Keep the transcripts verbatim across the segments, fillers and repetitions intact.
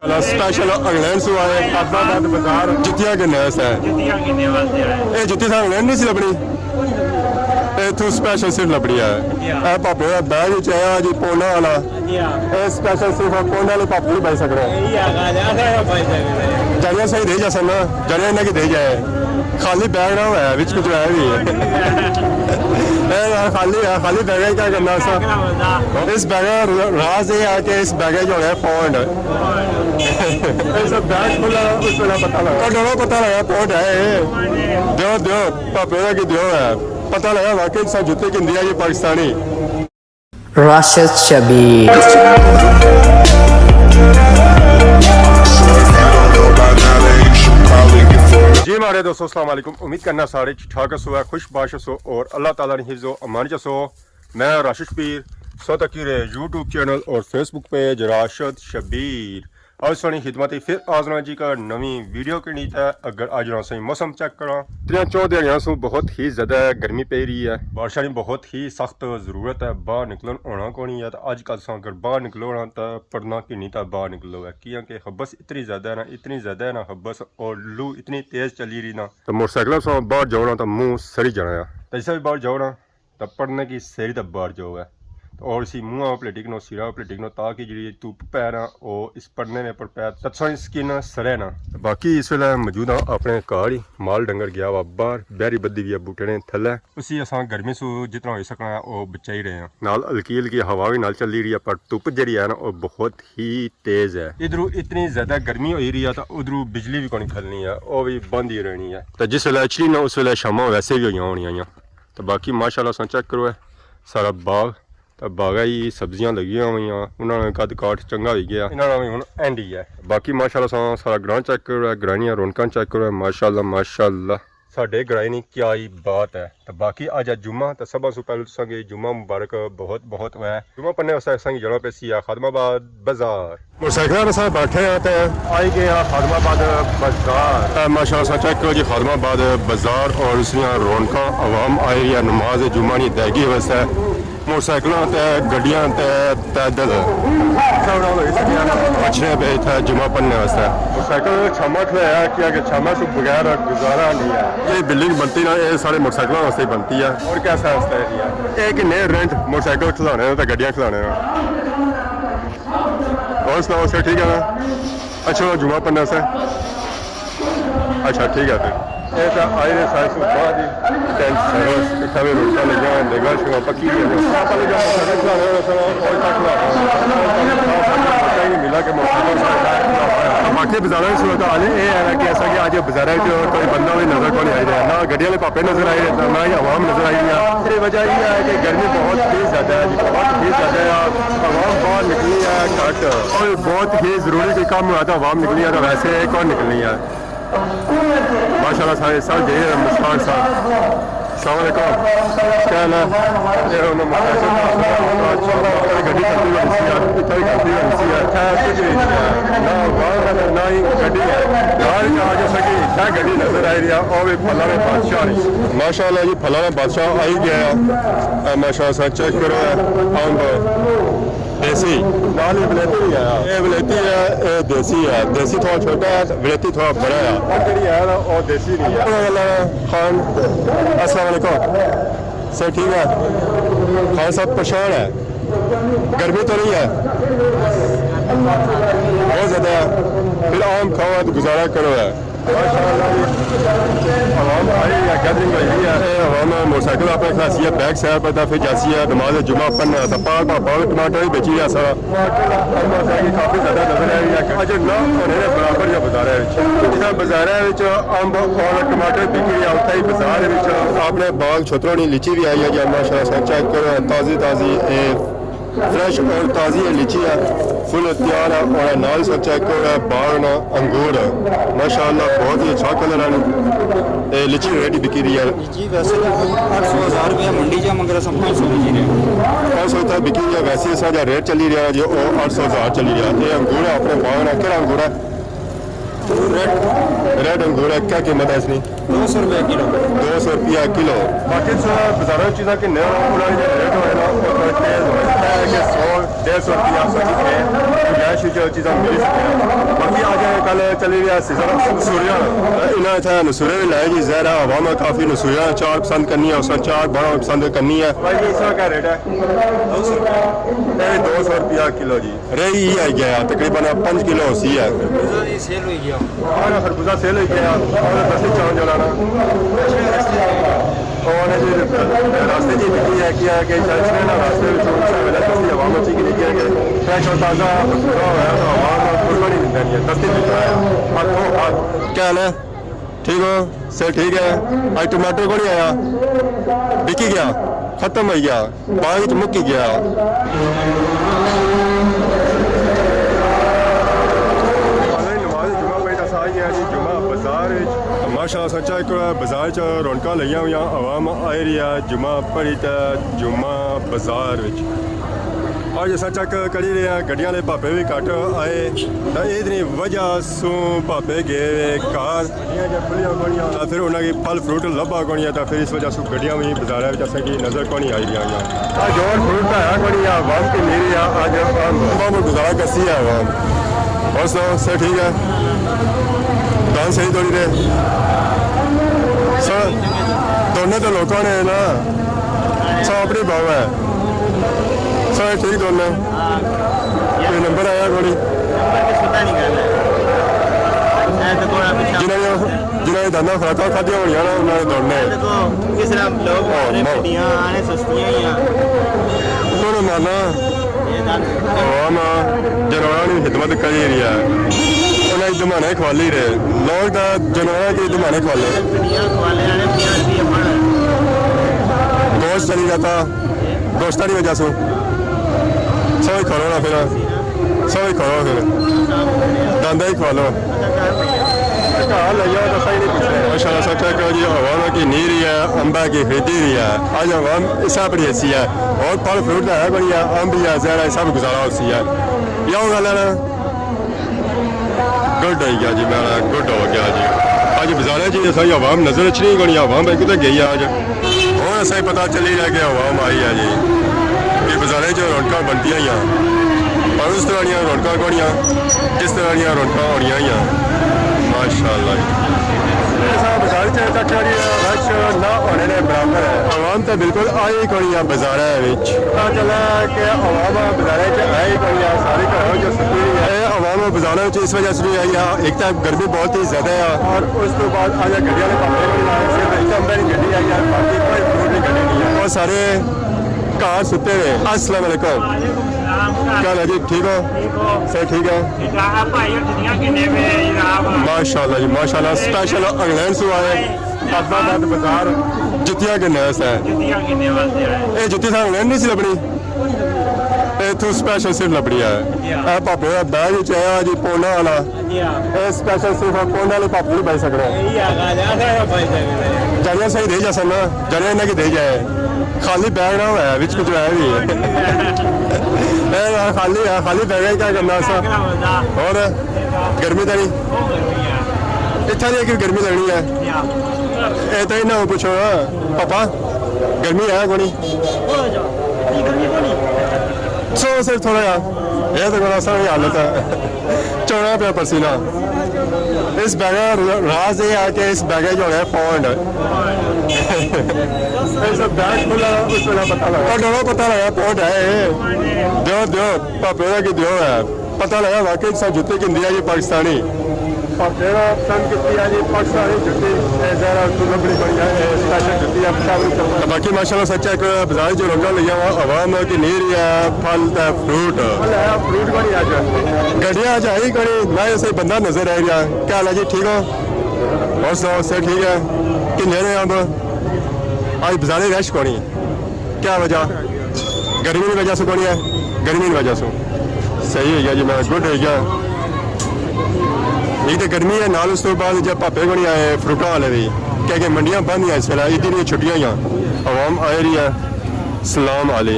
اسپیشل انگلینڈ سو آئے، آباد بازار جتیاں گھننے واسطے۔ جتیاں گھننے واسطے آئے۔ اے جتی تھا انگلینڈ نہیں سی لبنی، اے تو اسپیشل صرف لبنی ہے۔ جی ہاں۔ اے پاپے دا بیگ وچ آیا جی پونڈا والا۔ جی ہاں۔ اے اسپیشل صرف پونڈا والے پاپے ہی پائی سکنا۔ یہی آ گا جا سکنا پائی سکنا۔ جانیاں صحیح دے جا سکنا، جانیاں انہاں کی دے جائے۔ خالی بیگ نہ ہویا، وچ کچھ ہے بھی ہے۔ اے یار خالی ہے، خالی بیگ ہے، کیا کرنا اساں؟ اس بیگ کا راز یہ ہے کہ اس بیگ جو ہے پونڈ۔ ایسا بیگ کھلا، اس ویلے پتہ لگا۔ کڈو پتہ لگا، پونڈ ہے۔ دیو، دیو، پاپے دا کی دیو ہے۔ پتہ لگا واقعی سا جتے گھندی ہے یہ پاکستانی۔ راشد شبیر۔ جی ماڑے دوستو، السلام علیکم۔ امید کرنا سارے ٹھیک ٹھاک ہسو، خوش باش ہسو اور اللہ تعالیٰ نے حفظ و امان چ ہسو۔ میں راشد شبیر، سو تکی رہے یوٹیوب چینل اور فیس بک پیج راشد شبیر۔ آج سانی خدمت پھر حاضر ہاں جی کا نویں ویڈیو کے نیت ہے۔ اگر آج رہا سہی موسم چیک کراں، تریاں چو دیہاڑیاں سوں بہت ہی زیادہ گرمی پئی رہی ہے۔ بارشاں نی بہت ہی سخت ضرورت ہے، باہر نکلن ہونا کونی ہے۔ تو اج کل ساں اگر باہر نکلو نا تو پڑھنا کی نیت ہے باہر نکلو ہے، کیونکہ حبس اتنی زیادہ ہے نا، اتنی زیادہ ہے نا حبس، اور لو اتنی تیز چلی رہی نا۔ تو موٹر سائیکل ساں باہر جاؤ نا تو منہ سڑی جانا ہے۔ تو جیسا بھی باہر جاؤ نا، تاں پڑھنے کی سیری تاں باہر جو ہے، اور اسی منہ پلیٹی کنو، سرا پلیٹی کنو، تاکہ جڑی دھوپ پے نا، او اس پڑھنے میں پر پے، تاں تساں نی سکن سڑے نا۔ باقی اس ویلے موجود ہاں اپنے گھر ہی، مال ڈنگر گیا وا باہر، بیری بدھی وی ہے بوٹے نے تھلے۔ اسی اساں گرمی سو جتنا ہوئی سکنا ہے، او بچائی رہے ہیں۔ نال ہلکی ہلکی ہوا وی نال چلی رہی ہے، پر دھوپ جڑی ہے نا، او بہت ہی تیز ہے۔ ادھروں اتنی زیادہ گرمی ہوئی رہی ہے، تاں ادھروں بجلی وی کونی کھلنی ہے، او وی بند ہی رہنی ہے۔ تاں جس ویلے اچھنی نا، اس ویلے شاماں ویسے وی ہوئیاں ہونیاں۔ تے باقی ماشاءاللہ تساں چیک کرو اے سارا باغ، تے باغا ہی سبزیاں لگیاں ہوئیاں، انہاں نا قد کاٹ چنگا ہوئی گیا، انہاں نا وی ہن اینڈ ہی ہے۔ باقی ماشاءاللہ تساں سارا گراں چیک کرو اے، گراں نیاں رونقاں چیک کرو اے، ماشاءاللہ ماشاءاللہ۔ ساڈے گراں نی کیا ہی بات ہے۔ تے باقی اج ہے جمعہ، تے سبھاں سوں پہلے تساں کی جمعہ مبارک بہت بہت ہوئے۔ جمعہ پڑھنے واسطے اساں کی جانا پیسی ہے خادم آباد بازار۔ موٹر سائیکل پر اساں بیٹھے ہیں تے آئی گئے ہیں خادم آباد بازار۔ اے ماشاءاللہ تساں چیک کرو جی، خادم آباد بازار اور اس نیاں رونقاں، عوام آئی رہی ہے نماز جمعہ نی ادائیگی واسطے، موٹر سائیکلاں تے، گڈیاں تے، پیدل۔ اچھنے پہ اتھا جمعہ پڑھنے واسطے۔ موٹر سائیکل چھاما کھڑایا، کیا کہ چھاما سو بغیر گزارا نہیں ہے۔ یہ بلڈنگ بنتی نا، یہ سارے موٹر سائیکلوں واسطے بنتی ہے۔ اور کیسا ہے اس طرح کی ہے؟ ایک نئے رینٹ موٹر سائیکل کھلانے نا تے گڈیاں کھلانے نا۔ اور سناؤ، سب ٹھیک ہے نا؟ اچھا، جمعہ پڑھنا سے۔ اچھا، ٹھیک ہے پھر۔ اے تے آئی نے سائے سو بعد ہی ٹینٹ سروس، اتھا وی روٹاں لگیاں ہوئے، ڈیگا شیگا پکی گئے۔ آپ نے جو موٹر سائیکل چلا رہے ہو، سر، اور تک لا رہے ہو۔ ملا کے موٹر سائیکل۔ باقی بازاراں کی صورت حال اے ہے کہ ایسا کہ اج بازاراں وچ کوئی بندہ وی نظر کونی آئی رہیا، نہ گڈیاں والے پاپے نظر آئی رہے، نہ ہی عوام نظر آئی رہی ہے۔ اس دی وجہ یہ ہے کہ گرمی بہت ہی زیادہ ہے جی، بہت ہی زیادہ ہے۔ عوام باہر نکلی ہے گھٹ۔ اور بہت ہی ضروری کوئی کم ہوا تو عوام نکلی ہے، تو ویسے کون نکلنی ہے؟ ماشاءاللہ سارے سب جائی رہے ہیں، مشتاق صاحب۔ السلام علیکم۔ کیا حال ہے؟ اے ہن موٹر سائیکل، گڈی کھڑی ہوئی سی یار، اتھا ہی کھڑی ہوئی سی یار، اتھا کچھ نہیں سی یار۔ نہ عوام ہے، نہ ہی گڈی ہے۔ یار کیا آگے سکی، اتھا گڈی نظر آئی رہی ہے، او وی پھلاں نے بادشاہ نے۔ ماشاءاللہ جی، پھلاں نے بادشاہ آئی گیا ہے۔ اے ماشاءاللہ سا چیک کرو ہے، امب۔ دیسی۔ نال ہی ولیتی بھی ہے۔ اے ولیتی ہے، اے دیسی ہے۔ دیسی تھوڑا چھوٹا ہے، ولیتی تھوڑا بڑا ہے۔ اور جڑی ہے نا، او دیسی نہیں ہے۔ خان، السلام علیکم۔ سر ٹھیک ہے؟ خان صاحب پریشان ہے۔ گرمی تو نہیں ہے؟ بہت زیادہ ہے۔ پھر آم کھاؤ ہے تو گزارا کرو ہے۔ ماشاءاللہ جی۔ عوام آئی ہے، گیدرنگ ہوئی ہوئی ہے۔ اے عوام موٹر سائیکل اپنے کھلاسی ہے، بیک سائیڈ پر، تے پھر جاسی ہے نماز جمعہ پڑھنا۔ تے پال پا پال ٹماٹر بھی بیچی رہیا سارا۔ ماشاءاللہ کافی زیادہ نظر آئی ہے۔ اج نہ ہونے دے برابر یا بازارے وچ۔ جتھا بازارے وچ امب اور ٹماٹر بکی رہیا، اتھا ہی بازار وچ اپنے باغ چھتروں نی لیچی بھی آئی ہے۔ یا ماشاءاللہ سا چیک کرو، تازی تازی اے فریش اور تازی ہے لیچی ہے، فل تیار ہے۔ اور نال سب چیک کرو ہے، باغ نا انگور ہے، ماشاءاللہ بہت ہی اچھا کلر ہے۔ اے لیچی ریٹ بکی رہی ہے۔ جی ویسے تو اٹھ سو ہزار روپیہ منڈی جا مگر اساں پانچ سو بیچی رہے ہیں۔ پانچ سو تک بکی رہی ہے، ویسے اساں جا ریٹ چلی رہیا ہے جو او اٹھ سو ہزار چلی رہیا ہے۔ اے انگور ہے اپنے باغ نا، کیڑا انگور ہے؟ ریڈ۔ ریڈ انگور ہے، کیا قیمت ہے اس نی؟ دو سو روپے کلو۔ دو سو روپیہ کلو۔ باقی تساں بازاراں وچ چیزاں گھننے ہو، انہاں نے ریٹ ہوئے نا، او تھوڑے تیز ہوئے۔ اے ہے کہ سو، ڈیڑھ سو روپیہ سو کی ہے، گنجائش وچ چیزاں ملی سکدیاں۔ کل چلی رہیا سیزن نسوریاں، انہاں اتھے نسورے بھی لائے جی، ظاہر ہے عوام کافی نسوریاں چار پسند کرنی ہے، اس نے چار بڑا پسند کرنی ہے۔ بھائی جی، اس کا کیا ریٹ ہے؟ اے دو سو روپیہ کلو جی۔ رہی ہی آئی گیا، تقریباً پنج کلو ہوسی ہے۔ خربوزہ سیل ہوئی گیا۔ ہاں، خربوزہ سیل ہوئی گیا، اور دستی چاول جلانا۔ اور جی، راستے جی بکی ہے، کیا کہ جنکشن ہے نا، راستے میں چھوٹا سا ویلا دستی عوام اچھی گری گیا کہ فریش اور تازہ خربوزہ ہویا تو عوام قربانی نہیں دینی ہے، دستی بکنا ہے، ہاتھوں ہاتھ۔ کیا حال ہے؟ ٹھیک ہو؟ سر ٹھیک ہے؟ آج ٹماٹر کو نہیں آیا، بکی گیا، ختم ہوئی گیا۔ باغ وچ مکی گیا۔ نماز جمعہ پڑھی تاں ساری ہے جی جمعہ بازار وچ۔ ماشاءاللہ سچا ایک بازار چ رونقاں لگیاں ہوئیاں، عوام آئی رہی ہے جمعہ پڑھی تے جمعہ بازار وچ۔ اج اساں چیک کری رہے ہیں گڈیاں والے پاپے بھی گھٹ آئے، تے اتنی وجہ سوں پاپے گئے ہوئے گھر۔ گڈیاں جے کھلیاں کونیاں، تاں پھر انہاں کی پھل فروٹ لبھا کونی ہے، تاں پھر اس وجہ سوں گڈیاں وی بازاراں وچ اساں کی نظر کونی آئی دیاں۔ آ جو فروٹ آیا کونی ہے، عوام کی نیری ہے، اج عوام کو گزارا کسی ہے عوام۔ اور سناؤ، سب ٹھیک ہے؟ دان صحیح توڑی رہے؟ سر، توڑنے تو لوکاں نے نا، سب اپنی بہو ہے۔ سر، ٹھیک توڑنے؟ کوئی نمبر آیا کونی؟ نمبر کس پتہ نہیں کرنا۔ اے تے تھوڑا پچھا جنہاں نے، جنہاں نے دانا خوراکاں کھادیاں ہونیاں نا، انہاں نے دوڑنے۔ اے دیکھو، کس طرح لوگ مارنے، گڈیاں آنے سستیاں ہی آ۔ انہاں نے مارنا۔ اے دن عوام جانوراں نی خدمت کری رہی ہے۔ انہاں کی دمانے کھوالی رہے۔ لوگ دا جانوراں کی دمانے کھوالے۔ گڈیاں کھوالے آنے پنجاہ روپے اپنا۔ گوشت چلی جاتا۔ گوشتاں نی وجہ سوں۔ سوئی کھولو نا پھر۔ سوئی کھولو پھر۔ داندے ہی کھولو۔ گھر لے جاؤ تو صحیح نہیں پوچھنا۔ ماشاءاللہ سچا کہ جی عوام کی نیری ہے، امبا کی خریدی رہی ہے۔ اج عوام اسا بڑی ایسی ہے۔ اور پھل فروٹ تو ہے بڑی ہے، امب بھی ہے، زیادہ سب گزارا ہوسی ہے۔ یا وہ گل ہے نا۔ گڈ ہوئی گیا جی، میرا گڈ ہو گیا جی۔ اج بازارے جی اساں کی عوام نظر اچھنی کونی، عوام بھائی کتے گئی ہے اج؟ ہن اساں کی پتہ چلی رہیا کہ عوام آئی ہے جی۔ کہ بازارے چ رونقاں بنتیاں ہیاں، پر اس طرح دیاں رونقاں کونیاں، جس طرح دیاں رونقاں ہونیاں ہیاں۔ ماشاءاللہ جی۔ اساں بازار چ چیک کری رش نہ ہونے نے برابر ہے۔ عوام تے بالکل آئی کونی ہے بازارے وچ۔ پتہ چلا کہ عوام بازارے چ آئی کونی ہے، ساری گھراں چ ستی ہوئی ہے۔ اے عوام بازارے چ اس وجہ سے نہیں آئی ہے، ایک تو گرمی بہت ہی زیادہ ہے۔ اور اس تو بعد آج گڈی والے پاپے کو لائے، صرف ایک امبے کی گڈی آئی ہے، باقی کوئی فروٹ کی گڈی نہیں ہے۔ اور سارے گھر ستے ہوئے۔ السلام علیکم۔ کیا حال ہے جی؟ ٹھیک ہو؟ ٹھیک ہو؟ سر ٹھیک ہے؟ ٹھیک ہے۔ آپ آئیے، چھٹیاں کنے میں جناب؟ ماشاءاللہ جی، ماشاءاللہ۔ اسپیشل انگلینڈ سے آئے۔ آباد بازار۔ جتیاں کنے واسطے آئے۔ جتیاں کنے واسطے آئے۔ اے جتی تھا انگلینڈ نہیں سی لبنی؟ اے تو اسپیشل صرف لبنی ہے۔ جی ہاں۔ اے پاپے دا بیگ وچ آیا جی، پونڈا والا۔ جی ہاں۔ اے اسپیشل صرف پونڈا والے پاپے ہی پائی سکنا۔ یہی آ گا، جا سکنا پائی سکنا۔ جانیاں صحیح دے جا سکنا، جانیاں انہاں کی دے جائے۔ خالی بیگ نہ ہویا، وچ کچھ ہے بھی۔ اے یار خالی ہے، خالی بیگ ہے، کیا کرنا اسا؟ اور گرمی تے نہیں؟ اتھا دی کہ گرمی لگنی ہے۔ اے تے انہاں کو پوچھو نا، پاپا، گرمی ہے کونی؟ سو صرف تھوڑا جہا۔ اے تے کوئی اسا حالت ہے۔ چونا پیا پسینہ۔ اس بیگ کا راز یہ ہے کہ اس بیگ جو ہے پونڈ۔ اس بیگ کھلا، اس ویلے پتہ لگا۔ اور ڈرو پتہ لگا پونڈ ہے۔ دیو، دیو، پاپے دا کی دیو ہے۔ پتہ لگا واقعی سا جتی گھندی ہے یہ پاکستانی۔ پاپے دا پسند کیتی ہے جی پاکستانی جتی۔ اے ذرا تو لبڑی بڑی ہے، اے اسپیشل جتی ہے، پشاوری چلنا۔ باقی ماشاءاللہ سچا ایک بازار جو رونقاں لگیاں ہوا، عوام کی نیری ہے، پھل تے فروٹ۔ پھل ہے، فروٹ بڑی ہے جو۔ گڈیاں اج آئی کڑی، نہ اسے بندہ نظر آئی رہیا۔ کیا حال ہے جی، ٹھیک ہو؟ اور سناؤ، صحت ٹھیک ہے؟ کنے نے امب؟ اج بازارے رش کونی۔ کیا وجہ؟ گرمی نی وجہ سے کونی ہے؟ گرمی نی وجہ سے۔ صحیح ہوئی گیا جی، میں گڈ ہوئی گیا۔ ایک تو گرمی ہے، نال اس تو بعد جب پاپے کونی آئے فروٹاں والے بھی، کیا کہ منڈیاں بند ہیں اس ویلے، عیدی نیاں چھٹیاں ہیاں، عوام آئی رہی ہے۔ سلام علی،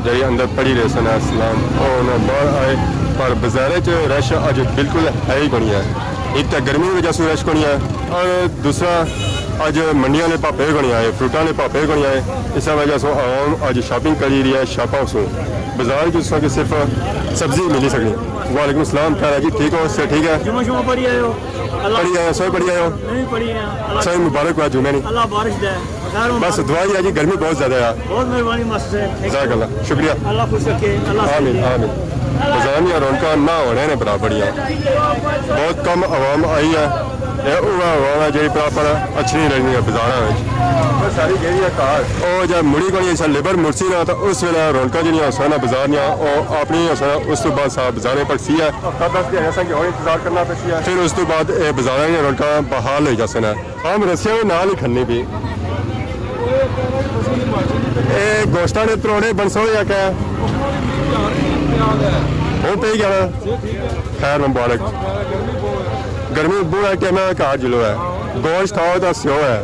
جڑی اندر پڑھی رہے سن، سلام، او نہ باہر آئے، پر بازارے چ رش اج بالکل ہے ہی کونی ہے۔ ایک تو گرمی نی وجہ سے رش کونی ہے، اور دوسرا اج منڈیاں نے پاپے کونی آئے، فروٹاں نے پاپے کونی آئے، اس وجہ سے عوام اج شاپنگ کری رہی ہے شاپاں سوں۔ بازار جو سو کہ صرف سبزی ملی سکنی۔ وعلیکم السلام، کیا حال ہے جی؟ ٹھیک ہو؟ صحت ٹھیک ہے؟ جمعہ شمعہ پڑھی آئے ہو؟ اللہ پڑھی آئے، سوئی پڑھی آئے ہو؟ نہیں پڑھی آئے۔ اللہ سوئی مبارک ہوا جمعے نی۔ اللہ بارش دے۔ خیر ہو؟ بس دعا ہی ہے جی، گرمی بہت زیادہ ہے۔ بہت مہربانی ماسٹر صاحب، تھینک یو۔ جزاک اللہ، شکریہ۔ اللہ خوش رکھے، اللہ آمین، آمین۔ بازار نیاں رونقاں نہ ہونے نے برابر ہی ہیں۔ بہت کم عوام آئی ہے۔ اے اوہ عوام ہے جیڑی پراپر اچھی نہیں رہنی ہے بازاراں وچ۔ ساری گئی ہے کار۔ او جب مڑی کونی، اسا لیبر مڑسی نا، تو اس ویلے رونقاں جیڑیاں ہوسن نا بازار نیاں، او اپنی ہوسن نا، اس تو بعد سا بازاریں پکسی ہے۔ ہفتہ دس دن ایسا کہ ہن انتظار کرنا پیسی ہے۔ پھر اس تو بعد اے بازاراں نیاں رونقاں بحال ہوئی جاسن۔ ہم رسیاں وی نال ہی کھلنی پی۔ اے گوشتاں نے تروڑے بنسو یا کیا؟ ہن پئی گیا نا؟ خیر مبارک۔ گرمی بہت ہے، کیمرہ گھر جلو ہے۔ گوشت کھاؤ تو سیو ہے۔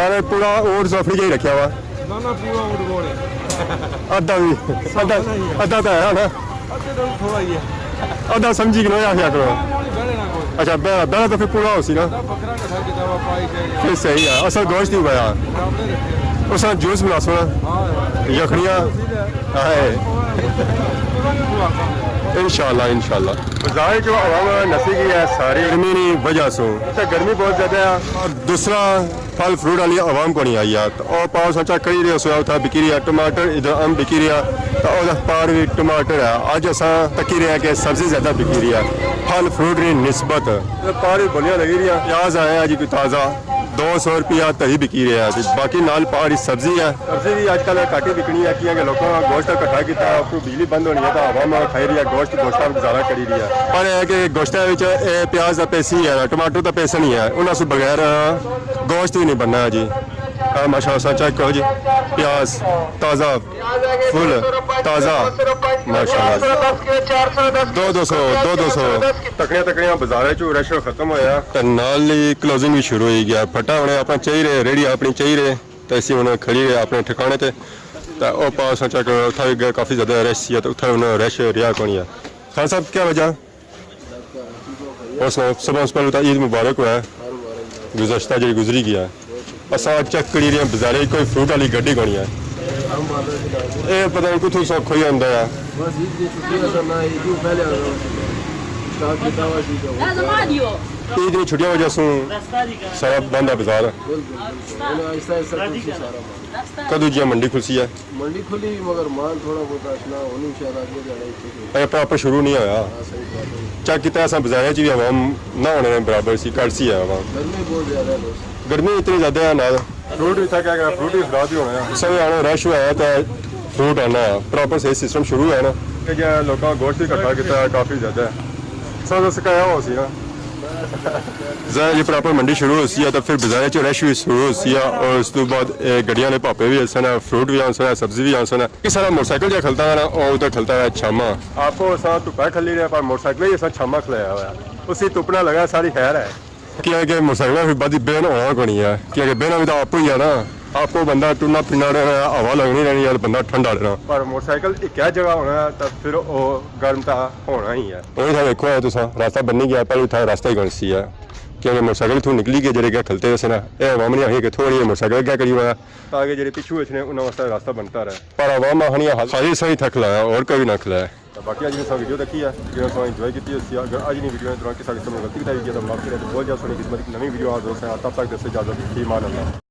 ارے پورا اوٹ سفری جائی رکھیا ہوا۔ نہ، نہ، پورا اونٹ کون ہے؟ ادھا بھی، ادھا، ادھا تو ہے نا؟ ادھے تو تھوڑا ہی ہے۔ ادھا سمجھی کہ نہ آخیا کرو۔ بہلے نہ کوئی۔ اچھا، بہلا، بہلا تو پھر پورا ہو سی نا۔ بکرا کٹھا کیتا ہوا پائی جائے۔ پھر صحیح ہے، اصل گوشت ہی پایا۔ برابر رکھے۔ اس نا جوس بنا سونا۔ ہاں، ہاں۔ یخنیاں۔ ہائے۔ انشاءاللہ، انشاءاللہ۔ بازار جو عوام نسی گئی ہے ساری گرمی نی وجہ سوں۔ تے گرمی بہت زیادہ ہے۔ اور دوسرا پھل فروٹ والی عوام کونی آئی ہے۔ تے او پار اساں چیک کری رہے، اساں اتھا بکی رہیا ٹماٹر، ادھر امب بکی رہیا، تے او پار وی ٹماٹر ہے۔ اج اساں تکی رہے ہیں کہ سبزی زیادہ بکی رہی ہے، پھل فروٹ نی نسبت۔ تے پار وی بولیاں لگی رہیاں، پیاز آئے ہیں جی کوئی تازہ، دو سو روپیہ تہی بکی رہیا ہے، تے باقی نال پار وی سبزی ہے۔ سبزی وی اج کل گھٹ ہی بکنی ہے، کیاں کہ لوکاں گوشت کٹھا کیتا ہے، اوپروں بجلی بند ہونی ہے، تے عوام کھائی رہی ہے گوشت، گوشت نا گزارا کری رہی ہے۔ پر اے کہ گوشت وچ اے پیاز تے پیسی ہے، ٹماٹر تے پیسن ہی ہے، انہاں سوں بغیر گوشت وی نہیں بننا ہے جی۔ اے ماشاءاللہ، اساں چیک کرو جی، پیاز تازہ، فل تازہ، ماشاءاللہ۔ دو دو سو، دو دو سو۔ تکڑیاں تکڑیاں بازاراں چوں رش ختم ہویا۔ تے نال ہی کلوزنگ وی شروع ہوئی گیا۔ پھٹا ہن اپنا چائی رہے، ریڑھی اپنی چائی رہے، تے اسی ہن کھڑی رہے اپنے ٹھکانے تے۔ تے او پاس اساں چیک کرو، اتھا وی کافی زیادہ رش سی، تے اتھا ہن رش رہیا کونی ہے۔ خان صاحب، کیا وجہ؟ اور سناؤ، سب سے پہلے تو عید مبارک ہوا ہے۔ گزشتہ جڑی گزری گیا ہے، اساں چیک کری رہے ہیں، بازارے کوئی فروٹ والی گڈی کونی ہے۔ اے پتہ نہیں کتھوں سو کھوئی آندا ہے۔ بس عید دی چھٹی ہے سر، نہ عید تو پہلے آنا سی۔ سٹارٹ کیتا ہوا سی تو عید دی چھٹیاں وجہ سوں سارا بند ہے بازار۔ بالکل، بالکل۔ ہن آہستہ آہستہ کھلسی سارا مال۔ کدوں جی منڈی کھلسی ہے؟ منڈی کھلی، مگر مال تھوڑا بہت اچھنا، ہن انشاءاللہ اگلے دھیاڑے اتھے کھلسی۔ اے پراپر شروع نہیں ہویا۔ ہاں، صحیح بات ہے۔ چیک کیتا اساں بازاراں چ وی عوام نہ ہونے نے برابر سی، گھٹ سی ہے عوام۔ گرمی بہت زیادہ ہے دوست۔ گرمی اتنی زیادہ ہے نال۔ فروٹ اتھا کیا کرنا، فروٹ ہی خراب ہی ہونا ہے۔ سب آنا رش ہویا ہے تے فروٹ آنا ہے، پراپر صحیح سسٹم شروع ہے نا۔ کہ جے لوکاں گوشت ہی اکٹھا کیتا ہے کافی زیادہ۔ سب سکایا ہوا سی نا۔ ظاہر جی پراپر منڈی شروع ہوسی ہے تو پھر بازاریں چ رش وی شروع ہوسی ہے، اور اس تو بعد، اے، گڈیاں نے پاپے وی آسن، فروٹ وی آسن، سبزی وی آسن۔ یہ سارا موٹر سائیکل جا کھلتا ہے نا، او ادھر کھلتا ہے چھاما۔ آپ کو اساں دھپا کھلی رہے، پر موٹر سائیکل ہی اساں چھاما کھلایا ہوا ہے۔ اسی تپنا لگا، ساری خیر ہے۔ کیا کہ موٹر سائیکل پھر بعد بہن ہونا کونی ہے، کیا کہ بہنا وی تو آپ ہی ہے نا، آپ کو بندہ ٹرنا پھرنا رہنا، ہوا لگنی رہنی ہے، بندہ ٹھنڈا رہنا۔ پر موٹر سائیکل ایک جگہ ہونا ہے، تو پھر وہ گرم تو ہونا ہی ہے۔ اور اتھا دیکھو ہے تساں، راستہ بنی گیا، پہلے اتھا راستہ ہی کون سی ہے، کیونکہ موٹر سائیکل اتھوں نکلی گئے، جڑے کیا کھلتے ویسے نا، اے عوام نے آخیا کہ تھوڑی جی موٹر سائیکل کیا کری ہوا، تاکہ جڑے پچھو اچھنے انہاں واسطے راستہ بنتا رہے۔ پر عوام آخنی ہے، خالی سا ہی تھا کھلایا، اور کوئی نہ کھلایا۔ تو باقی اج نے سا ویڈیو دیکھی ہے، جنہاں سا انجوائے کیتی ہوسی ہے۔ اگر اج نی ویڈیو نے دوران کسا قسم غلطی کیتا ہوئی ہے تو معاف کرے، تو بہت جلد سنی خدمت نویں ویڈیو حاضر ہوسے۔ تب تک دے اجازت، فی امان اللہ۔